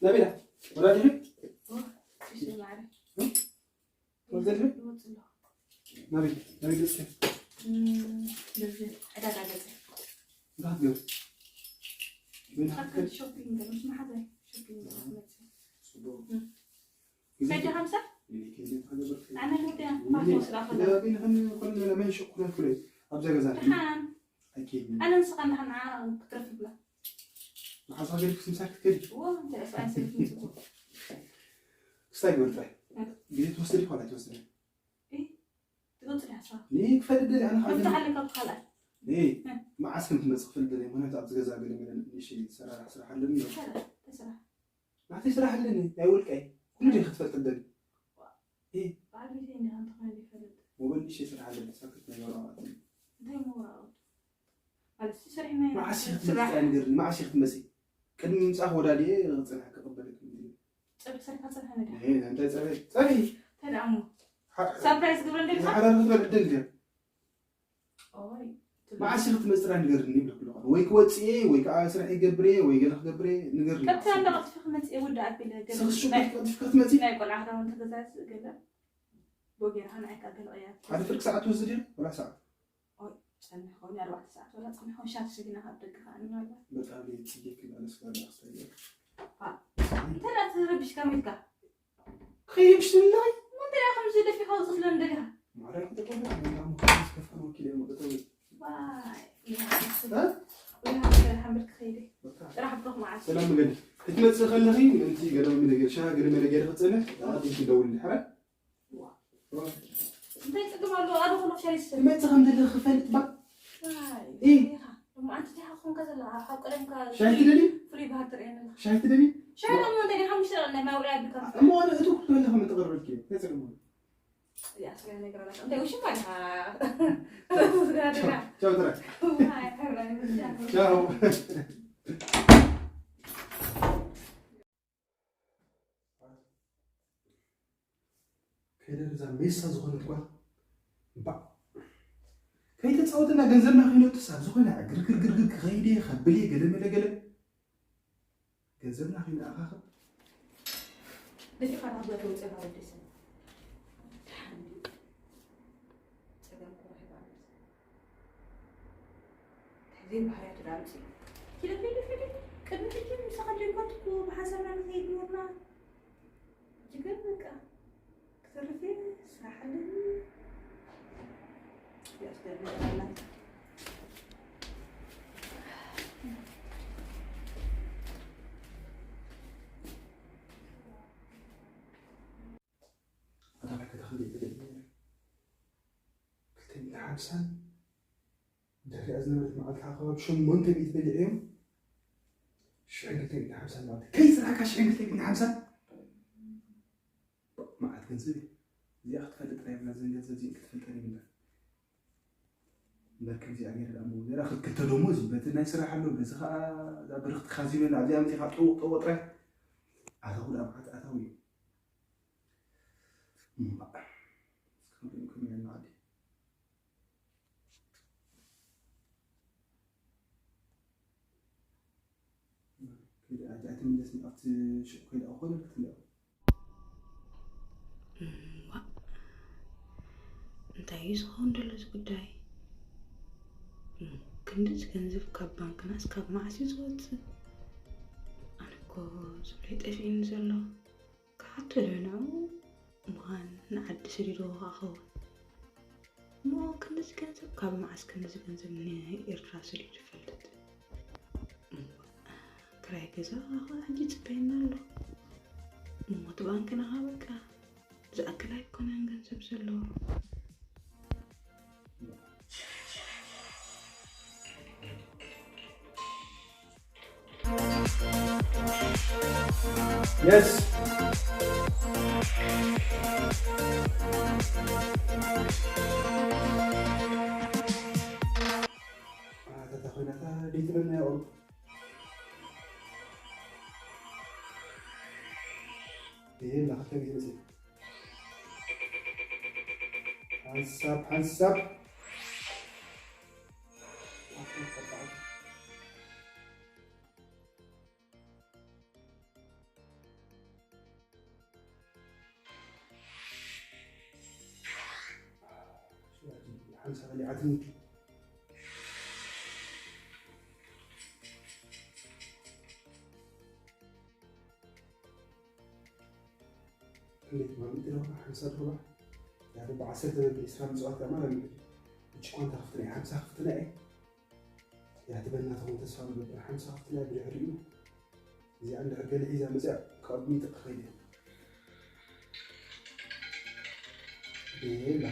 ናበይ ኢኻ? ወዳ ዲኺ? ኦ፣ እሺ፣ ማዕረ። እም? ወደ ዲኺ? ይወጽእ ኣለኹ። ናበይ? ናበይ ገጽ? እም፣ ገጽ፣ ዕዳጋ ገጽ። እንታይ ክትገብሪ? በይንኻ ክትከዲ? ሾፒንግ፣ ምስ መሓዛይ ሾፒንግ ክትመጽእ። ጽቡቕ። እም። ግዜ ከይዲ ሓምሳ? ይሄ ከይዲ ተገበርክ? ኣነ ልውጥያ፣ ፓስፖርት ስራ ከሎ። ያ፣ ግን ሀን ኮን ለመን ሸኩለ ኩለ። ኣብዛ ገዛ። ደሓን። ኣይከይድን። ኣነ ንስኻ ንደሓን ንዓ ክትረፍ ብላ። መሓዛ ገዲፍክስ ምሳሕ ክትከዲ? እዎ፣ እንታይ ደስ ኣይሰልፍን ጽቡቕ። ክስታይ ግበር ጥራይ። እ። ግዜ ትወስድ ኢኻ ወላ ኣይትወስድን? እ? ትወጽእ ድያ ስራሕ? እኔ ክፈልጥ ደልየ፣ ኣነ ካብ ከምቲ ሓለካ ብካልኣይ። እኔ እ። መዓስ ከም ትመጽእ ክፈልጥ ደልየ፣ ምኽንያቱ ኣብዚ ገዛ ገለ መለ ንእሽተይ ዝሰራራሕ ስራሕ ኣለኒ። እንታይ ስራሕ? እንታይ ስራሕ? ናተይ ስራሕ ኣለኒ፣ ናይ ውልቀይ። ኩሉ ድየ ክትፈልጥ ደሊ? እ። በዓል ቤተይ እንዲኻ እንተኾይኑ ይፈልጥ። ሞባይል ንእሽተይ ስራሕ ኣለኒ፣ ሳክት ናይ ወረቓቕቲ። እንታይ ወረቓቕቲ? ማለት ሰሪሕና ኢና። መዓስ ኢኺ ስራሕ። ክትመጽእ ንገርኒ፣ መዓስ ኢኺ ክትመጽእ? ቅድሚ ምምጻእኪ ወዳድየ ክጸንሐኪ ክቕበለኪ እንድየ። ጸብሒ ሰሪሕካ ትጸንሐኒ ዲኻ? እሄ፣ እንታይ ጸብሒ? ጸብሒ! እንታይ ደኣ እሞ? ሓ-፣ ሳፕራይዝ ግብረኒ ደሊኻ? ሓዳር ክትበልዕ ትደሊ ድያ? ኦይ፣ መዓስ ኢኺ ክትመጽእ ጥራይ ንገርኒ ይብለኪ ኣለኹ። ወይ ክወጽእ እየ፣ ወይ ከዓ ስራሕ ይገብር እየ፣ ወይ ገለ ክገብር እየ፣ ንገርኒ። ቀጥታ እንዳ ቀልጢፈ ክመጽእ እየ፣ ውድእ ኣቢለ ገለ ስኽሱ ናይ፣ ቀልጢፍኪ ክትመጺ? ናይ ቆልዓ ክዳውንቲ ገዛዝእ ገለ። ቦጌርካ ንዓይ ከዓ ገለ ቀያር። ሓደ ፍርቂ ሰዓት ትወስድ ድያ? ወላ ሰዓት? ኦይ፣ ጸኒሑ ኸውን ኣርባዕተ ሰዓት ወላ ጸኒሑ ሻት ሰጊና ካብ ደገ ከዓ ምናልባት። በጣም እየ ጽጌ ክመለስ ጋር ኣስተያየት። አ፣ እንተ ደኣ ትረብሽ ከመይትካ? ከይምሽ ትብለይ? እንተ ደኣ ከምዚ ደፊኻ ውጽእ ስለ እንደሊኻ? ማዕረ ክትቆም፣ ምናምን ከይስ ከፋን ወኪል እዮም፣ ጠጠው። ዋይ፣ እ? ወይ ሓምድ ክኸይድ። በቃ። ጥራሕ ብሩኽ መዓልቲ። ሰላም መገዲ። ክትመጽእ ከለኺ፣ ምእንቲ ገለ መለ ገይርሻ፣ ገለ መለ ገይርኺ ክትጸንሕ፣ ኣቐዲምኪ ደውልኒ፣ ሕራይ? ዋ። ዋ። እንታይ ጸገም ኣለዎ? ኣነ ኮነ ሻሂ ዝሰትይ። ትመጽእ ከም ዘለኺ ክፈልጥ ባ። ዋይ፣ እ። ኢኻ። እሞ ኣንቲ ዲኻ ኮንካ ዘለኻ? ካብ ቀደምካ ሻሂ ትደልዪ? ፍሉይ ባህሪ ትርእየኒ ኣለኻ። ሻሂ ትደልዪ? ሻሂ እሞ እንታይ ዲኻ? ሓሙሽተ ደቂቕ ናይ ማይ ውዑይ ኣቢልካ ምፍላሕ። እሞ ኣነ እቱ ክትበልኺ ምን ተቐርበልኪ? እንታይ ጸገም ኣለዎ? እዚኣ ስለ ነግረና። እንታይ ውሽማ ዲኻ? ቻው፣ ቻው፣ ትራይ። ዋይ፣ ሕራይ፣ ቻው። ቻው። ከይደ እዛ ሜሳ ዝኾነት ጓል፣ እባ፣ ከይተጻወትና ገንዘብና ከይነውጥስ ኣብ ዝኾነ ዕግርግርግርግር ክኸይድ እየ፣ ከብል እየ፣ ገለ መለ ገለ። ገንዘብና ከይንኣኻኽብ። ደፊኻ ናብ ገዛ ተውፅእና ወዲ ሰብ። ደሓን ድዩ? ጸገም እኮ ረኺባ ኣላ። ዘይባህርያቱ ዳምፂ። ኪደ፣ ኪደ፣ ኪደ። ቅድሚ ሕጂ ምሳኻ ጀመርኩ ብሓሳብና ንኸይድ ኖርና። ሕጂ ግን በቃ ክተርፍ እየ፣ ስራሕ ኣለኒ። ያስደርግ ኣላ። ኣታ ባዕልካ ተኸሊል ትብል ነይረ። ክልተ ሚእቲ ሓምሳን ድሕሪኣ ዝነበረት መዓልቲ ከዓ ከባቢ ሸሞንተ ሚእቲ በሊዐዮም። ሽሕን ክልተ ሚእቲ ሓምሳን ማለት እዩ። ከይስራሕካ ሽሕን ክልተ ሚእቲ ሓምሳን መዓት ገንዘብ እዩ። እዚኣ ክትፈልጥ ጥራይ እያ፣ እዘን ገንዘብ እዚአን ክትፈልጠን ይብላ። እምበር ከምዚኣ ገይረ ደኣ እሞ ገይረ ክትክልተ ደሞዝ እዩ። በቲ ናይ ስራሕ ኣሎ፣ በዚ ከዓ እዛ ብርኽቲ ካዚኖ ኣላ፣ ኣብዚኣ መፂእኻ ጠውቕ ጠውቕ ጥራይ። ኣታዊ ደኣ መዓት ኣታዊ እዩ። እምባእ። እስካሁን ከመይ ያለ ዓዲ? ከይደ፣ ኣይ-፣ ኣይትምለስን፣ ኣብቲ ሹቕ ከይደ፣ ኣኾነ ክትለያ። እምባእ። እንታይ እዩ ዝኸውን ዘሎ እዚ ጉዳይ? እም፣ ክንድዚ ገንዘብ ካብ ባንክናስ ካብ መዓስ እዩ ዝወፅእ? ኣነ እኮ ዝብለይ ጠፊእኒ ዘሎ። ክሓቶ ዶ ንዕኡ? እምዃን ንዓዲ ሰዲድዎ ኸኣ ኸውን። እሞ ክንድዚ ገንዘብ፣ ካብ መዓስ ክንድዚ ገንዘብ ንኤርትራ ሰዲዱ ይፈልጥ? እሞ ክራይ ገዛ ኸኣ ሕጂ ይጽበየና ኣሎ። እሞ እቲ ባንክና ኸኣ በቃ ዝኣክል ኣይኮነን ገንዘብ ዘለዎ። Yes. ኣታ ኮይና፣ ኣታ ደይትበልና ያው። ይሄ ለክተ ጊዜ መጽሔት ሓንሳብ ሓንሳብ ሓንሳብ ሊዓትኒ እንዴት ማለት ነው? ሓምሳ ዶላር ያው በዓሰርተ ነጥብ ዕስራ ምጽዋት ማለት ነው። እቺ ኳንታ ከፍትና ሓምሳ ከፍትና እያ ትበልና ተኾን ተስፋ ንገብር ሓምሳ ከፍትና ብድሕሪኡ እዚኣ እንድሕር ገለ ሒዛ መፅያ ካብ ሚጥቅ ኸይደ ቤላ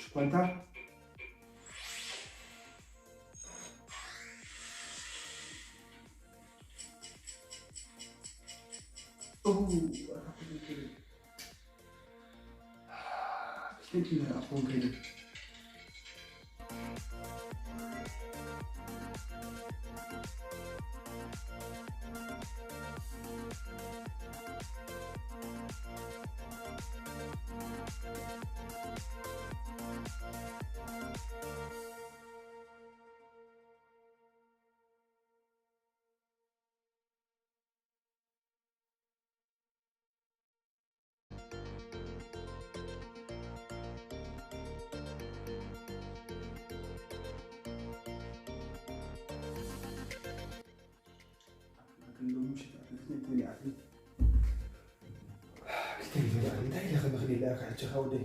ሽኮንታ እንታይ ኢለ ከመኽንየላ እያ ክሕቸኻ ወደይ?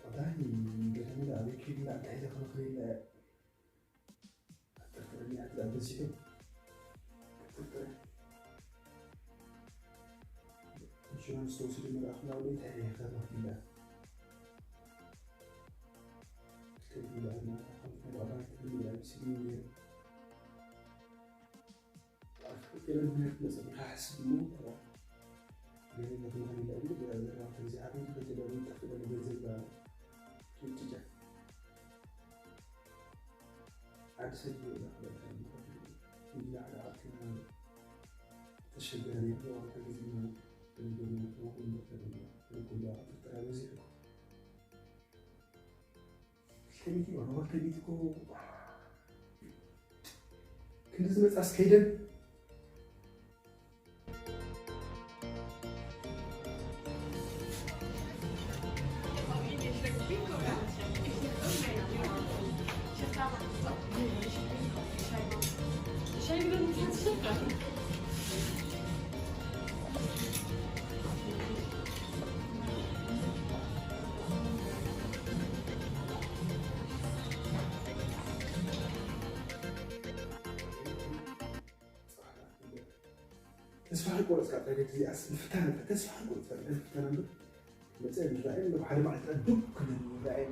ወላሂ ገለ መለ ኣበይ ከይድላ እንታይ ኢለ ከመኽንየላ እያ? ኣጥርጥረኒ ኣትላ በዚሑ። ኣጥርጥረ። ኢንሹራንስ ተወሲዱ መልኣኽ ላውዴት እንታይ ኢለ ከመኽንየላ? ከመይ ይበሉ? ወከሊት እኮ ክንዲ ዝመጻስ ከይደን ተስፋ ከይቆረጽካ፣ ፕራይቬት እዚኣስ ንፍታን፣ ተስፋ ከይቆረጽካ፣ ንፍታን እምበር፣ መጸ ንራእይ፣ ሓደ መዓልቲ ዱብ ክንብል ንራእይ።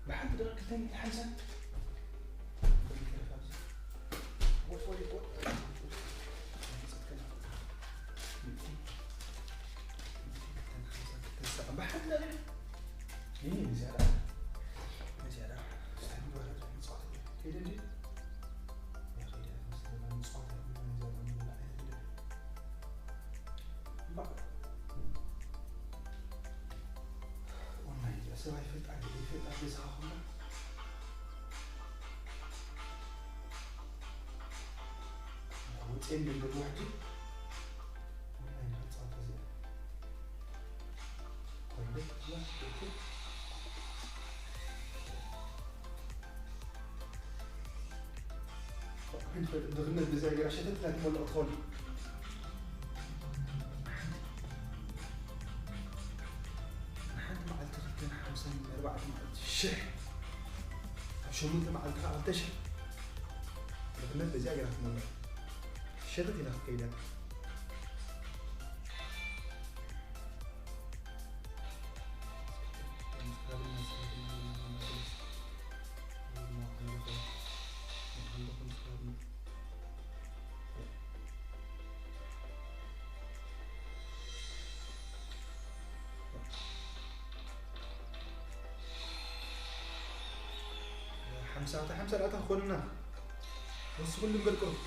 ብሓንቲ ደቂ ክልተ ሚእቲ ሓምሳ። ብሓንቲ ደቂ ጤን ድንግል ውሕዲ። እንታይ ዓይነት ጸወታ እዚኣ? ኮንደት፣ ያ፣ ኦኬ። ድኽነት ብዛ ገይራ ሸተት ኢላ ትመልኦ ትኸውን። ንሓንቲ መዓልቲ ክልተን ሓምሳን ኣርባዕተ መዓልቲ ሽሕ፣ ኣብ ሸሞንተ መዓልቲ ከዓ ክልተ ሽሕ። ድኽነት በዚኣ ገይራ ትመልኦ። ሸተት ኢላ ክትከይዳ። ሓምሳ፣ እታ ሓምሳ ዳታ ክኾንና። ወስኹሉ ንበል ቁሩብ።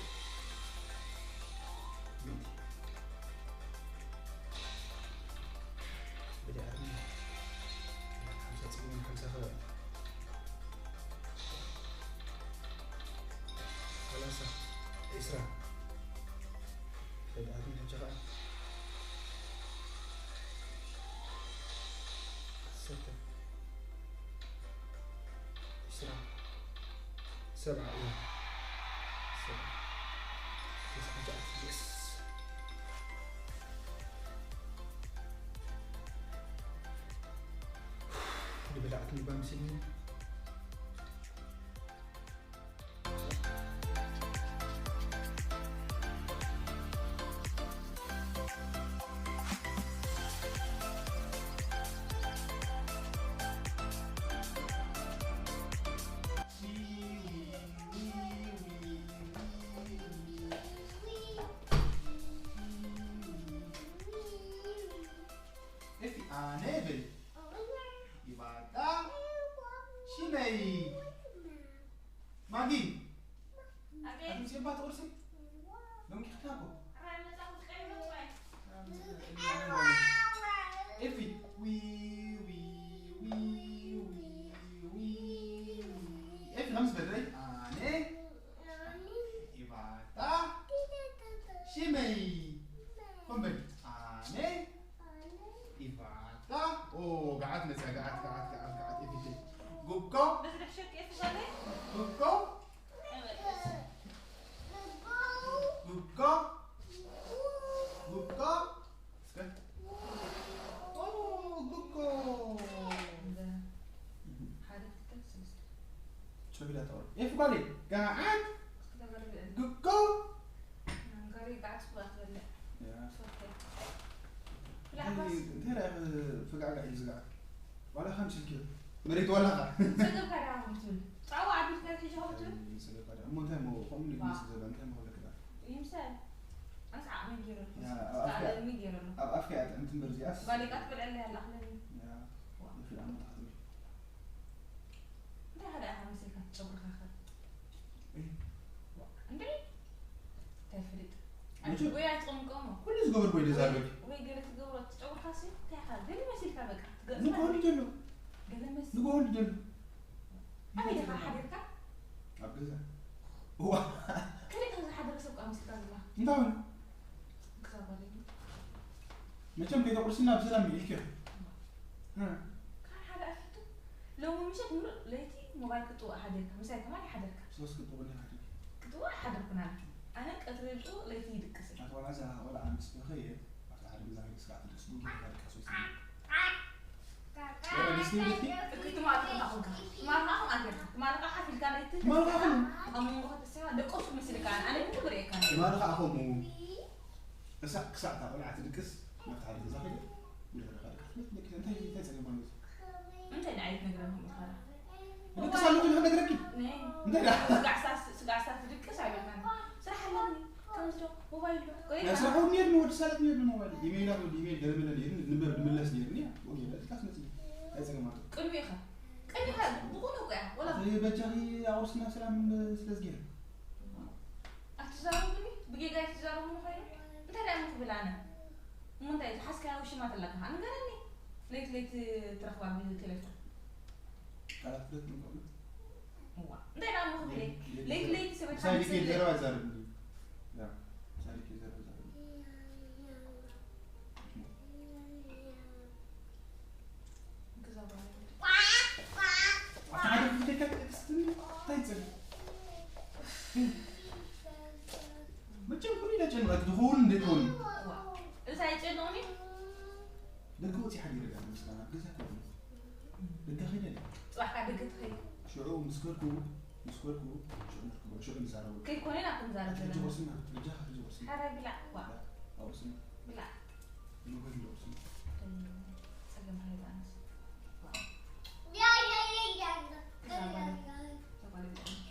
ብድዓት ሓምሳ ጽጉም ሓምሳ ኸባቢ። ሰላሳ፣ ዒስራ። ብድዓት ሓምሳ ኸዓ። ዓሰርተ። ዒስራ። ሰብዓ፣ እያ። ሰብዓ። ተስዓን ትሽዓን። የስ። ንብላዕቲ ልባ ምስልኒ። ኤፊ፣ ኣነ በሊ። ይባርካ። ሽመይ። ማጊ። ኣቤት። ኣቲ ምጽባ ትቁርሲ? ሎሚ ኪኽታ እኮ። ኤፊ፣ ዊ፣ ዊ፣ ዊ፣ ዊ፣ ዊ፣ ዊ። ኤፊ፣ ከምስ በድረይ። ኣነ። ኢባታ። ሽመይ። ኮምበል። ኣነ። ኢባታ። ኦ፣ ገዓት መጽያ፣ ገዓት፣ ገዓት፣ ገዓት፣ ገዓት፣ ኤፊ። ጉብኮ። ጉብኮ። ጉብኮ። ጉብኮ። እስከ። ኦ፣ ጉብኮ። ሓደ፣ ክልተ፣ ሰለስተ። ጨው ኢላ ታወር። ኤፍ ጓሌ፣ ገዓት። እስከ ተበርብር። ጉብኮ። መንገሪ ገዓት ስዋ ትበልዕ። ያ። ሶኬ። እንታይ፣ ብላዕባስ። እንታይ ርኣኻ ፍጋዕጋዕ እዩ ዝገዓት? ዋላ ከም ስልኪ መሬት ዋላ ኸ? ጸገብካ ደኣ ከም ትብል። ጻዋ ኣቢልካ ሒዛ ከም ትብል። ጸገብካ ደኣ። እሞ እንታይ እሞ ከምኡ ኢሉ ዋ። ይመስል ዘሎ? እንታይ እሞ ክብለካ ደኣ? ይምሰል። ኣነስ ዓቕሚ ገይረ ኣለኹ። ያ፣ ኣብ ኣፍካ፣ ኣለሚ ገይረ ኣለኹ። ኣብ ኣፍካ እያ ጥዕምቲ እምበር እዚኣስ። ጓሌቃ ትበልዐለይ ኣላ ኣኽለኒ። ያ፣ ዋ። ይኽእል ኣመጣ ክትብል። እንታይ ሓደ ኣኻ መሲልካ ትጨጉርካ ኸ? እይ። እንዴ? እንታይ ፍልጥ? መቸም። ወይ ኣይትቕምቀሞ። ኩሉ ዝገበርኩ ወይ ደዛረብ። ወይ ገለ ትገብሮ ትጨጉርካ ሲ እንታይ ኢኻ? ገለ መሲልካ በቃ። ትገ-፣ ንግሆ እንዲ ዘሎ። ገለ መስ-፣ ንግሆ እንዲ ዘሎ። ኣበይ ኢኻ ሓዲርካ? ኣብ ገዛ። እዋ። ከመይ ከም ዝሓደረ ሰብ ቃ መሲልካ ዘለኻ? እንታይ ሆነ? ክሳብ ጓለይ። መቸም ከይተቑርስና ብሰላም ምዒልኪ። እዋ። እ። ካብ ሓደ ኣፊቱ ሎሚ ምሸት ምሉእ ለይቲ ሞባይል ክትጥውቕ ሓዲርካ፣ ምሳይ ከማን ይሓደርካ። ሶስት ክትጥውቕኒ ሓዲርኪ። ክትጥውቕ ኣይሓደርኩን ኣነ። ኣነ ቀትሪ ይጥውቕ፣ ለይቲ ይድቅስ እየ። ኣቲ ቆልዓ እዛ ቆልዓ ምስ በኸየ ኣብቲ ሓደ ገዛ ከይደስ ከዓ ትደቅስ፣ ብጌጋ ድቃስ ወይ ስለ። ወላ ደስ ይብልኪ? እኪ ትማርኽ እንዳኹንካ። ትማርኻ ኹን ኣገርካ። ትማርኻ ሓፍ ኢልካ ለይቲ ትማርኻ ኹን። ኣብ መንጎ ከተስሕባ ደቀሱ መስልካ ኣነ፣ ኣነ ግን ክርእየካ። ትማርኻ ኣኸሙ። እሳ ክሳዕ እታ ቆልዓ ትድቅስ ናብቲ ሓደ ገዛ ከይደ፣ ጉዳይ ደቃ ደቃ ትብለኪ፣ ደቂ እንታይ፣ እንታይ ጸገም ኣለዎ? እንታይ ንዓይ ትነግረኒ ከምኡ ትኸዳ? ድቅስ ኣለኹ ኢለ ክነግረኪ? ነይ። እንታይ ደኣ? ስጋዕ ሳስ-፣ ስጋዕ ሳስ ትድቅስ ኣይበልካን። ስራሕ ኣለኒ። ከምዚ ዶ ሞባይል ዶ? ቆይ ናይ ስራሕ እውን ነይርኒ፣ ወዲ ሳለት ነይርኒ ሞባይል። ኢሜይላት ወዲ ኢሜይል ገለ መለ ነይርኒ፣ ንበር-፣ ንምለስ ነይርኒ። ወዲ ይበል፣ ድቃስ መጽእ። እንታይ ጸገም ኣለዎ? ቅድሚኡ ኢኻ። ቅድሚኻ ብቑኑ እኮ እያ። ወላ ኣቲ በጃኺ ኣቑርስና ሰላም ስለ ዝገይረ። ኣትዛረቡኒ፣ ብጌጋ ኣይትዛረቡኒ ኮይኑ፣ እንታይ ደኣ እሞ ክብል ኣነ? እሞ እንታይ ዝሓዝካያ ውሽማ ተለካ ኸዓ ንገረኒ። ለይቲ ለይቲ ትረኽባ ብቴሌፎን። ቃላት ፍለት ንቆም። እዋ፣ እንታይ ደኣ እሞ ክብል እየ? ለይቲ ለይቲ ሰበይትኻ ምሳይ ልኬ ትጽልእ። ዘረባ ይዛረብ እንዲ። ያ። ጨንቀት ዝኸውን እንዴት ሆን እዛ ይጨንቕኒ ደገ ወፂ ሓዲረ ዳ ምስጋና ኣብ ገዛ ኮነ ደገ ኸይደ ፅባሕ ካብ ደገ ትኸይድ ሽዑ ምስ ከድኩ ምስ ከድኩ ሽዑ ነርክቦ ሽዑ ንዛረቡ ከይኮነ ኢና ክንዛረብ ሕጂ ዘለና ቁርስና ሕጂ ሕጂ ቁርስና ሓራይ ብላዕ ዋ ኣውርስና ብላዕ ንወዲ ቁርስና ፀገም ሃይባንስ ተጓልቢጣ